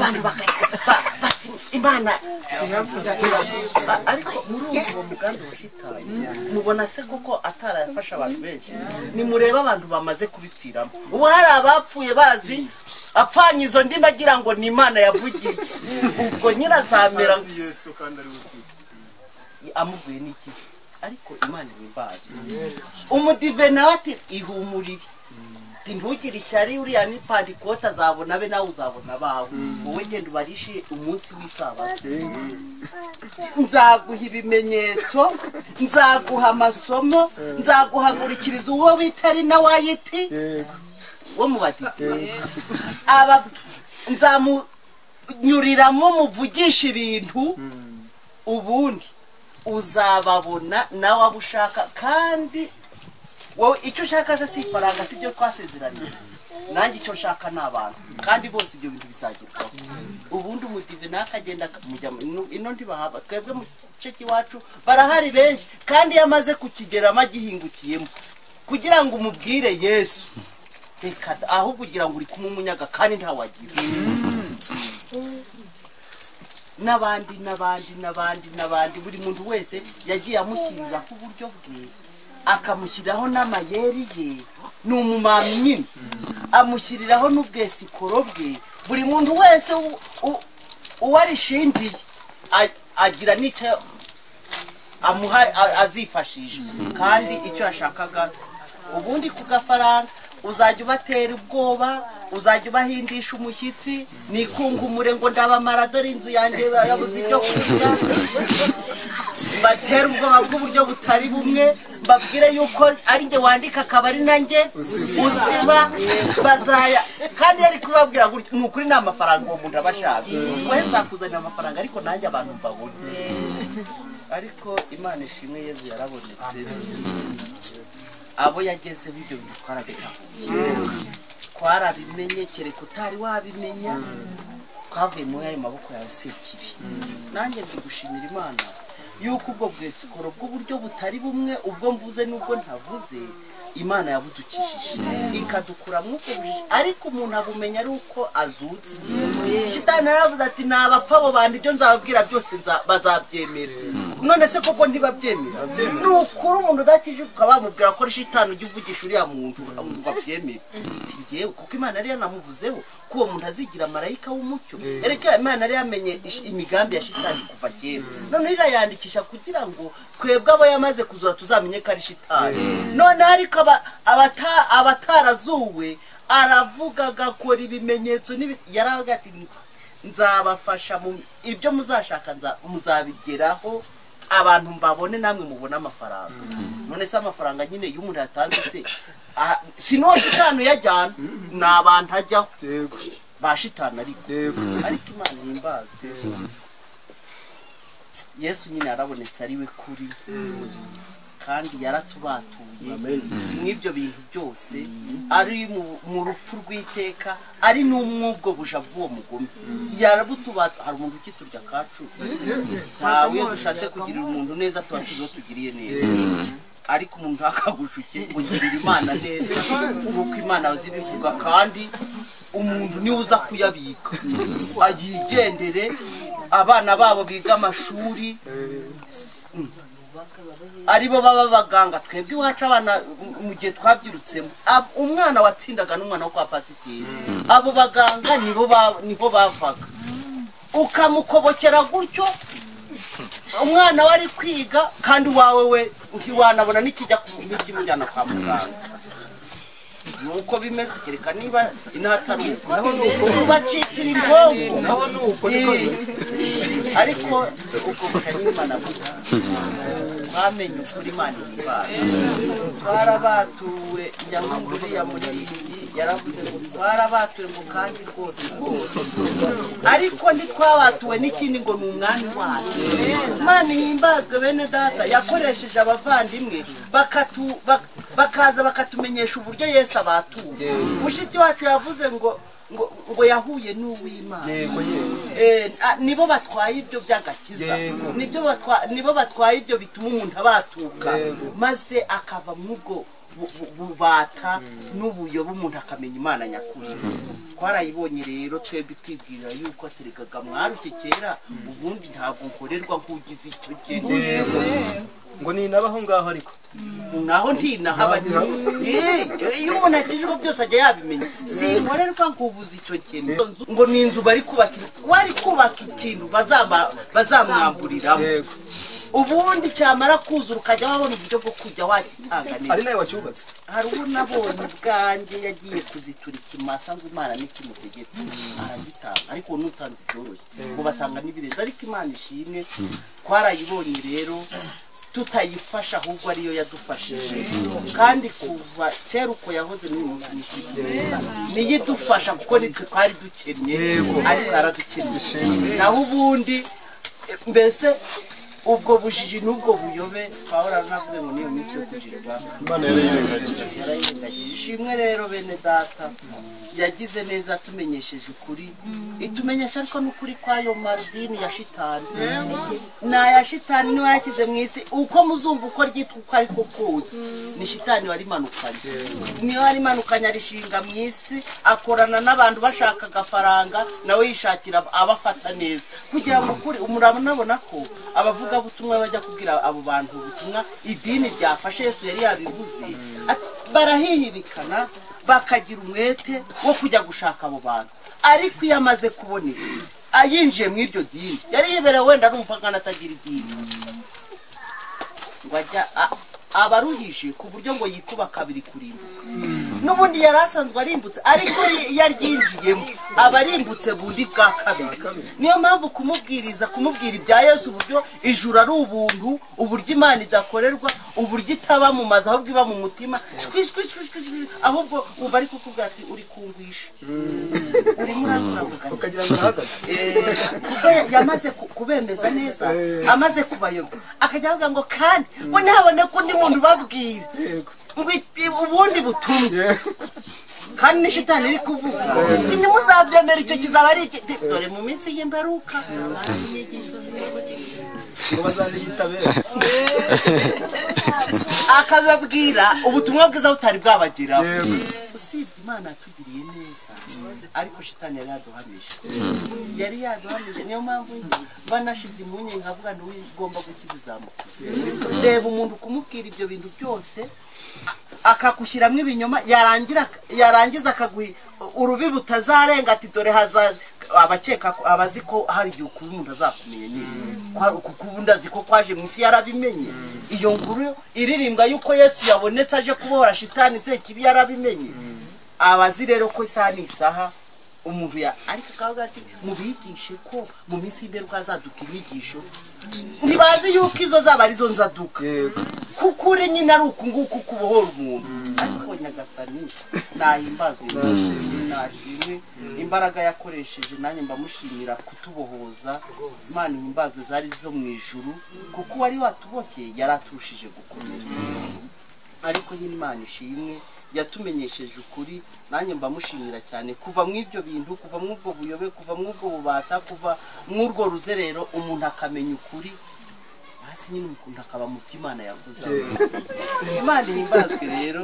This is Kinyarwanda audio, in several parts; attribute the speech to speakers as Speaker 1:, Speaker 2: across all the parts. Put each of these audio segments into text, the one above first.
Speaker 1: Abantu bati Imana. Ariko muri uwo mugambi wa shitani mubona se koko atarayafasha abantu benshi? Nimureba abantu bamaze kubipfiramo. Ubu hari abapfuye bazi apfanye izo ndimi agira ngo ni Imana yavugiye, ubwo nyirazamera amubwiye n'ikizi. Ariko Imana ihimbaza. Umudive nawe ati ihumurire, ntugire ishyari, uriya ni Pantekote azabona be nawe uzabona abawe, wowe genda ubarishe umunsi w'isabato. Nzaguha ibimenyetso, nzaguha amasomo, nzaguhagurikiriza uwo bita ari na wayiti wo mu badive, nzamunyuriramo muvugisha ibintu, ubundi uzababona nawe abo ushaka. Kandi wowe icyo ushaka se si ifaranga, si ibyo twasezeraniye, nanjye icyo nshaka ni abantu, kandi bose ibyo bintu bizagerwaho. Ubundi umudive nakagenda mujya ino ntibahaba, twebwe mu gice cy'iwacu barahari benshi, kandi iyo amaze kukigeramo agihingukiyemo kugira ngo umubwire Yesu, reka ahubwo ugira ngo uri kumumunyaga kandi ntawagira. N'abandi n'abandi n'abandi n'abandi, buri muntu wese yagiye amushyiriraho uburyo bwe, akamushyiriraho n'amayeri ye, ni umumami nyine, amushyiriraho n'ubwesikoro bwe. Buri muntu wese uwo arishingiye agira n'icyo amuha azifashisha, kandi icyo yashakaga ubundi ku gafaranga. Uzajya ubatera ubwoba, uzajya ubahindisha umushyitsi, nikungumure ngo ndabamara dore inzu yanjye yabuze ibyo kurya, mbatera ubwoba bw'uburyo butari bumwe, mbabwire yuko ari njye wandika akaba ari nanjye usiba bazaya. Kandi yari kubabwira gutyo, ni ukuri ni amafaranga uwo muntu aba ashaka, wowe nzakuzanira amafaranga ariko nanjye abantu mbabone. Ariko Imana ishimwe, Yezu yarabonetse, abo yagezeho ibyo bintu twarabitahuye, twarabimenye, kereka utari wabimenya, twavuye muri ayo maboko ya Sekibi. Nanjye ndi gushimira Imana yuko ubwo bwesikoro bw'uburyo butari bumwe, ubwo mvuze n'ubwo ntavuze, Imana yabudukishije ikadukura mu ubwo bujiji. Ariko umuntu abumenya ari uko azutse. Shitani yaravuze ati nabapfa abo bantu ibyo nzababwira byose bazabyemera. None se koko ntibabyemera? Ni ukuri umuntu udakije ukaba wamubwira ko shitani ujya uvugisha uriya muntu ngo abyemere, yewe kuko Imana yari yanamuvuzeho ko uwo muntu azigira marayika w'umucyo. Erega Imana yari yamenye imigambi ya shitani kuva kera, none irayandikisha kugira ngo twebwe abo yamaze kuzura tuzamenye ko ari shitani. None ariko abatarazuwe aravuga agakora ibimenyetso, yaravuga ati nzabafasha ibyo muzashaka muzabigeraho, abantu mbabone namwe mubone amafaranga. None se amafaranga nyine iyo umuntu yatanze se si shitani uyajyana, ni abantu ajyaho ba shitani. Ariko Imana ihimbazwe, Yesu nyine yarabonetse ari we kuri, kandi yaratubatuye mw'ibyo bintu byose, ari mu rupfu rw'iteka, ari n'umwubwo buja bw'uwo mugome yarabutubatuye. Hari umuntu ukiturya kacu, ntawe iyo dushatse kugirira umuntu neza tuba tuzi uwo tugiriye neza, ariko umuntu ntakagushuke ugirira Imana neza kuko Imana zibivuga, kandi umuntu niwe uza kuyabika ayigendere. Abana babo biga amashuri aribo baba abaganga, twebwe iwacu abana mu gihe twabyirutsemo, umwana watsindaga n'umwana wo kwa pasiteri, abo baganga niho bavaga, ukamukobokera gutyo umwana wari kwiga, kandi wawe we ntiwanabona n'ikijya n'ikimujyana kwa muganga. Nuko bimeze, kereka niba inatari uko bacikira ingongo, ariko ubwo bukanyimana twamenye ukuri Imana ihimbaza. Twarabatuwe, nyamukuru ya muririmbyi yaravuze ngo twarabatuwe ngo kandi rwose rwose, ariko ntitwabatuwe n'ikindi ngo ni umwami wacu. Imana ihimbazwe. Bene data yakoresheje abavandimwe bakaza bakatumenyesha uburyo Yesu abatuye. Mushiki wacu yavuze ngo ngo yahuye n'uw'Imana, nibo batwaye ibyo by'agakiza, nibo batwaye ibyo bituma umuntu abatuka, maze akava mu bwo bubata n'ubuyobe, umuntu akamenya Imana nyakuri. Twarayibonye rero twebwe twibwira yuko ateregaga mwarushye kera, ubundi ntabwo nkorerwa nk'ugize icyo kintu.
Speaker 2: Ngo ni nabaho ngaho ariko
Speaker 1: naho ntinahaba. Iyo umuntu akijwe byose ajya yabimenya. Sinkorerwa nkubuze icyo kintu. Ngo ni inzu bari kubaka, wari kubaka ikintu bazamwamburiramo. Ubundi cyamara kuzura ukajya wabona uburyo bwo kujya wagitanga neza.
Speaker 2: Ari nawe wacyubatse.
Speaker 1: Hari uwo nabonye ubwanjye yagiye kuzitura ikimasa ngo Imana n'ikimutegetse aragitanga, ariko nutanze ibyoroshye ngo batanga n'ibirenze. Ariko Imana ishimwe twarayibonye rero tutayifasha, ahubwo ariyo yadufashije. Kandi kuva kera uko yahoze n'uyu munsi niyo idufasha, kuko nitwe twari dukennye ariko yaradukennye. Naho ubundi mbese ubwo bujiji n'ubwo buyobe Pawulo navuze ngo niyo minsi yo kujirwa
Speaker 3: Imana yarayirengagije.
Speaker 1: Yarayirengagije. Ishimwe rero bene data, yagize neza tumenyesheje ukuri, itumenyesha ariko n'ukuri kw'ayo madini ya shitani. Ni aya shitani niwe yashyize mu isi. Uko muzumva uko ryitwa uko ariko kose ni shitani warimanukanye, niyo warimanukanye arishinga mu isi, akorana n'abantu bashaka agafaranga, nawe yishakira abafata neza kugira ngo ukuri. Murabonabona ko abavugabutumwa bajya kubwira abo bantu ubutumwa idini ryafashe, Yesu yari yabivuze, barahihibikana bakagira umwete wo kujya gushaka abo bantu. Ariko iyo amaze kuboneka ayinjiye mu iryo dini yari yiberewe, wenda arumva nkana atagira idini, ngo ajya abaruhije ku buryo ngo yikuba kabiri kurimbuka. N'ubundi yari asanzwe arimbutse, ariko iyo aryinjiyemo aba arimbutse bundi bwa kabiri. Niyo mpamvu kumubwiriza, kumubwira ibya Yesu, uburyo ijuru ari ubuntu, uburyo Imana idakorerwa, uburyo itaba mu mazu ahubwo iba mu mutima, shwi shwi shwi shwi shwi, ahubwo uba ari kukubwira ati uri kungwisha, urimo urankura.
Speaker 2: Ukagira ngo arahagaze.
Speaker 1: Kuko yamaze kubemeza neza, amaze kubayobya, akajya avuga ngo kandi ngo ntihaboneke undi muntu ubabwira ngo ubundi butumwa, kandi ni shitani iri kuvuga ati ntimuzabyemera, icyo kizaba ari iki. Dore mu minsi y'imperuka
Speaker 2: ngo bazaziyitabera.
Speaker 1: Akababwira ubutumwa bwiza butari bwabageraho. Usibye Imana yatugiriye neza, ariko shitani yari yaduhamije, yari yaduhamije. Niyo mpamvu mba nashize impungenge nkavuga ngo ugomba gukiza izamukiza. Reba umuntu kumubwira ibyo bintu byose akagushyiramo ibinyoma, yarangiza akaguha urubi butazarenga, ati dore hazaza abakeka abazi ko hari igihe ukuri umuntu azakumenya nyine, kuko ubundi azi ko kwaje mu isi yarabimenye. Iyo nkuru iririmbwa yuko Yesu yabonetse aje kubohora shitani sekibi yarabimenye. Abazi rero ko isaha n'isaha umuntu ya ariko akavuga ati mubigishe ko mu minsi y'imperuka hazaduka inyigisho. Ntibazi yuko izo zaba arizo nzaduka, kuko uri nyine ari uku nguku kubohora umuntu. Ariko Nyagasani nahimbazwe, nashimwe imbaraga yakoresheje, nanjye mbamushimira kutubohoza. Imana ihimbazwe, zari zo mu ijuru, kuko uwari watuboshye yari aturushije gukomera. Ariko nyine Imana ishimwe yatumenyesheje ukuri, nanjye mbamushimira cyane. Kuva mu ibyo bintu, kuva mu ubwo buyobe, kuva mu ubwo bubata, kuva mu urwo ruzerero, umuntu akamenya ukuri hasi nyine umuntu akaba mu byo Imana yavuze. Imana ihimbazwe rero,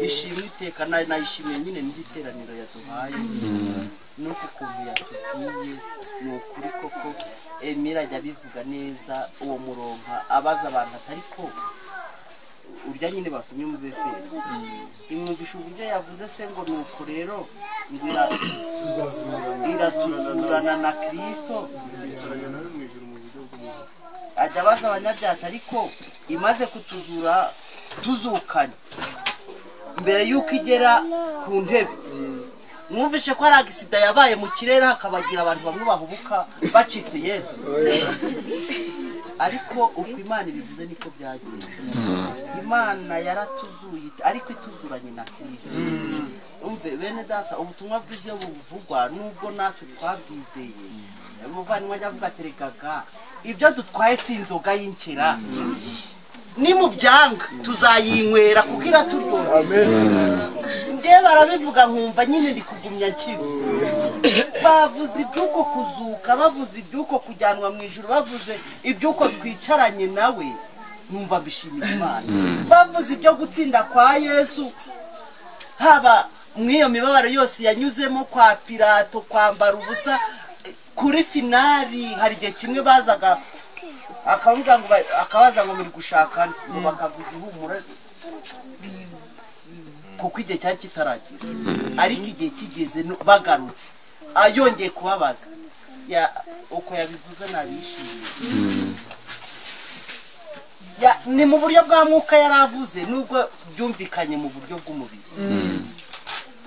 Speaker 1: ishimwe iteka. Nayishimiye nyine n'iri yaduhaye nuko ukuntu yatubwiye ni ukuri koko. Emira ajya abivuga neza uwo muronka, abaza abantu atari ko urya nyine basomye mu Befeso, imwumvisha uburyo yavuze se ngo nuko rero ngo iratuzurana na Kristo. Ajya abaza abanyabyaha, ariko imaze kutuzura tuzukanye mbere y'uko igera ku ntebe. Mwumvishe ko hari agisida yabaye mu kirere, hakabagira abantu bamwe bahubuka bacitse Yesu, ariko uko Imana ibivuze niko byagenze. Imana yaratuzuye ariko ituzuranye na Kristo. Umve bene data, ubutumwa bwiza iyo buvugwa, nubwo natwe twabwizeye, umuvandimwe ajya avuga ati regaga ibyo dutwaye si inzoga y'inkera, nimubyanga tuzayinywera kuko iraturyohera. Njyewe barabivuga nkumva nyine ndi kugumya nkize. Bavuze iby'uko kuzuka, bavuze iby'uko kujyanwa mu ijuru, bavuze iby'uko twicaranye nawe, numva mbishimira Imana. Bavuze ibyo gutsinda kwa Yesu, haba Mw'iyo mibabaro yose yanyuzemo kwa Pilato, kwambara ubusa kuri finali, hari igihe kimwe bazaga akamubwira ngo akabaza ngo muri gushaka ngo bakavuga ihumura, kuko igihe cyari kitaragira. Ariko igihe kigeze bagarutse yongeye kubabaza uko yabivuze nabishimiye. Ni mu buryo bwa mwuka yaravuze, nubwo byumvikanye mu buryo bw'umubiri.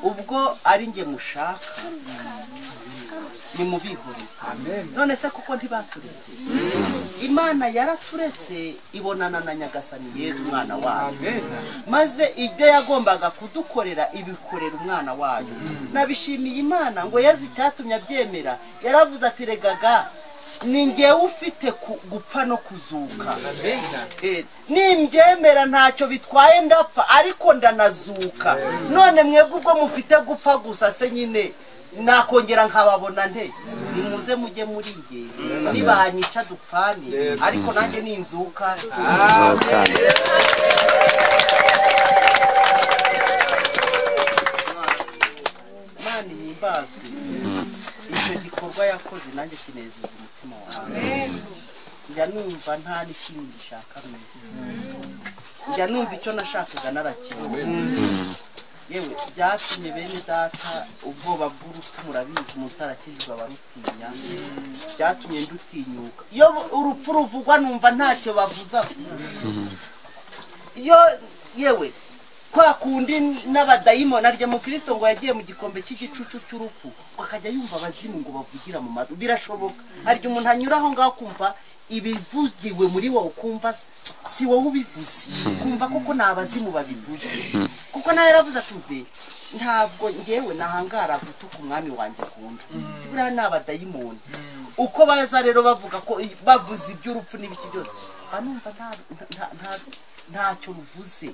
Speaker 1: Ubwo ari nge mushaka ni mubihorere. None se kuko ntibaturetse, Imana yaraturetse ibonana na Nyagasani Yezu umwana wayo, maze ibyo yagombaga kudukorera ibikorera umwana wayo. Nabishimiye Imana ngo Yezu icyatumye abyemera, yaravuze ati regaga ni ngewe ufite gupfa no kuzuka, nimbyemera ntacyo bitwaye ndapfa ariko ndanazuka. None mwebwe ubwo mufite gupfa gusa se nyine nakongera nkababona nte? Nimuze mujye muri nge, nibanyica dupfane, ariko nanjye ninzuka. Imana ihimbazwe. Icyo gikorwa yakoze nanjye kinezeza umutima wawe. Njya numva nta n'ikindi gishaka mu isi, njya numva icyo nashakaga narakibonye. Yewe byatumye bene data ubwoba bw'urupfu, murabizi umuntu utarakijijwe abarutinya, byatumye ndutinyuka. Iyo urupfu ruvugwa numva ntacyo bavuza. Iyo yewe kwa kundi n'abadayimoni, arya mu Kristo ngo yagiye mu gikombe cy'igicucu cy'urupfu, akajya yumva abazimu ngo bavugira mu matwi. Birashoboka hari umuntu anyura aho ngaho kumva ibivugiwe muri wowe, ukumva si wowe ubivuze, kumva koko ni abazimu babivuze. Kuko nawe yaravuze ati mve ntabwo ngewe nahangara gutuka umwami wanjye akunda, buriya ni abadayimoni. Uko baza rero bavuga ko bavuze iby'urupfu n'ibiki byose, banumva ntacyo ruvuze.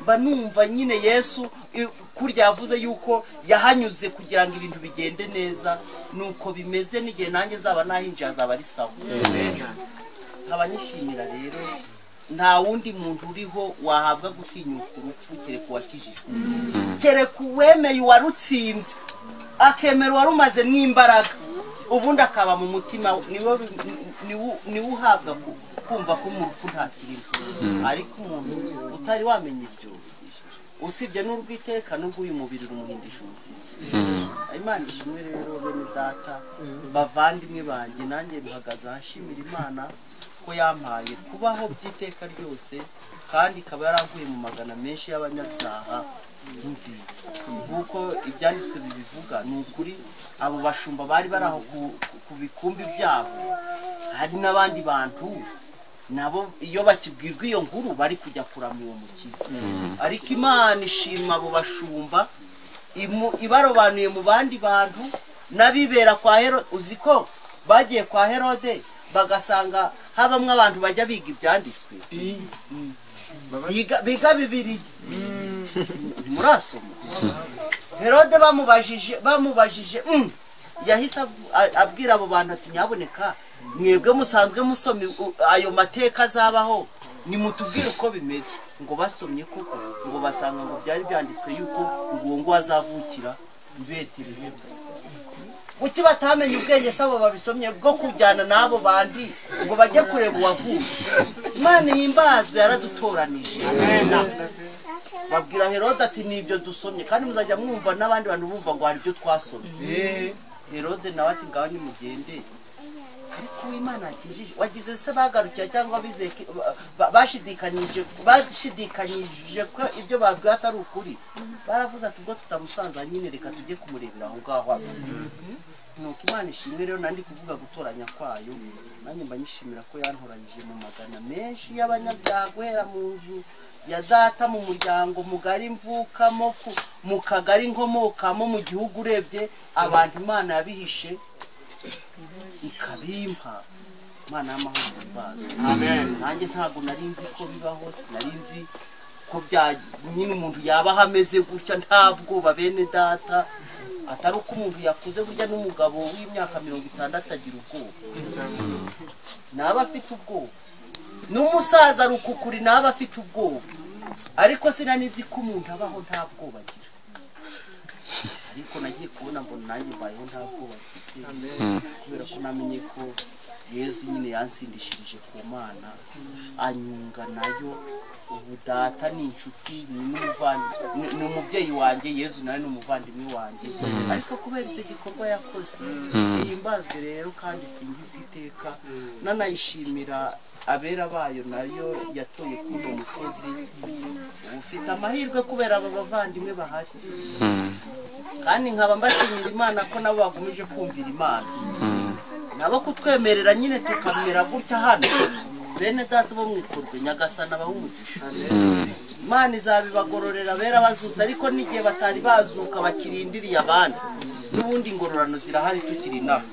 Speaker 1: Banumva nyine Yesu kurya yavuze yuko yahanyuze kugira ngo ibintu bigende neza, nuko bimeze n'igihe nanjye nzaba nahinjiye azaba ari sawa. Nkaba nishimira rero nta wundi muntu uriho wahabwa gutinyuka urupfu kereka uwakijijwe, kereka uwemeye uwarutsinze, akemera uwarumaze n'imbaraga, ubundi akaba mu mutima niwe uhabwa kumva ko mu rupfu nta kirimo. Ariko umuntu utari wamenya ibyo, usibye n'urwiteka n'ubw'uyu mubiri rumuhindisha umushyitsi. Imana ishimwe rero bene data bavandimwe banjye, nanjye bihagaze ahashimira Imana ko yampaye kubaho by'iteka ryose, kandi ikaba yarankuye mu magana menshi y'abanyabyaha. Nk'uko ibyanditswe bibivuga, ni ukuri abo bashumba bari bari aho ku bikumbi byabo, hari n'abandi bantu nabo iyo bakibwirwa iyo nkuru bari kujya kuramya uwo mukiza. Ariko Imana ishima abo bashumba, ibarobanuye mu bandi bantu n'abibera kwa Herode. Uzi ko bagiye kwa Herode bagasanga habamwe abantu bajya biga ibyanditswe, biga Bibiliya. Murasoma Herode bamubajije yahise abwira abo bantu ati nyaboneka mwebwe musanzwe musoma ayo mateka azabaho, nimutubwire uko bimeze. Ngo basomye koko ngo basanga ngo byari byanditswe yuko ngo ngo azavukira i Betelehemu. Kuki batamenye ubwenge sabo babisomye bwo kujyana n'abo bandi ngo bajye kureba uwavutse? Imana ihimbazwe yaradutoranije. Babwira Herode ati nibyo dusomye, kandi muzajya mwumva n'abandi bantu bumva ngo hari ibyo twasomye. Herode nawe ati ngaho nimugende. Ariko Imana akijije wagize se bagarukiye cyangwa bizeke bashidikanyije ko ibyo babwiwe atari ukuri, baravuze ati ubwo tutamusanza nyine reka tujye kumurebera aho ngaho. Nuko Imana ishimwe rero, nandi kuvuga gutoranya kwayo, nanjye mba nyishimira ko yantoranyije mu magana menshi y'abanyabyaha, guhera mu nzu ya data, mu muryango mugari mvukamo, mu kagari nkomokamo, mu gihugu urebye abantu Imana yabihishe ikabimpa. Imana y'amahoro ihimbazwe. Nanjye ntabwo nari nzi ko bibaho, sinari nzi ko bya nyine umuntu yaba ameze gutya nta bwoba bene data. Atari uko umuntu yakuze, burya n'umugabo w'imyaka 60 agira ubwoba, naba afite ubwoba, n'umusaza rukukuri naba afite ubwoba. Ariko sinanizi ko umuntu abaho nta bwoba agira. Ariko nagiye kubona mbona nanjye mbayeho nta bwoba mfite, kubera ko namenye ko Yezu nyine yansindishirije ku Mana, anyunga nayo. Ubu data ni inshuti, ni umubyeyi wanjye, Yezu nawe ni umuvandimwe wanjye. Ariko kubera icyo gikorwa yakoze, ihimbazwe rero kandi isingizwe iteka. Nanayishimira abera bayo nayo yatoye kuri uno musozi. Ubu ufite amahirwe kubera aba bavandimwe bahari, kandi nkaba mbashimira Imana ko nabo bagumije kumvira Imana, nabo kutwemerera nyine tukamera gutya hano. Bene data bo mwikurwe, Nyagasana abaha umugisha, Imana izabibagororera bera bazutse. Ariko n'igihe batari bazuka bakirindiriye abandi, n'ubundi ingororano zirahari tukiri inaha.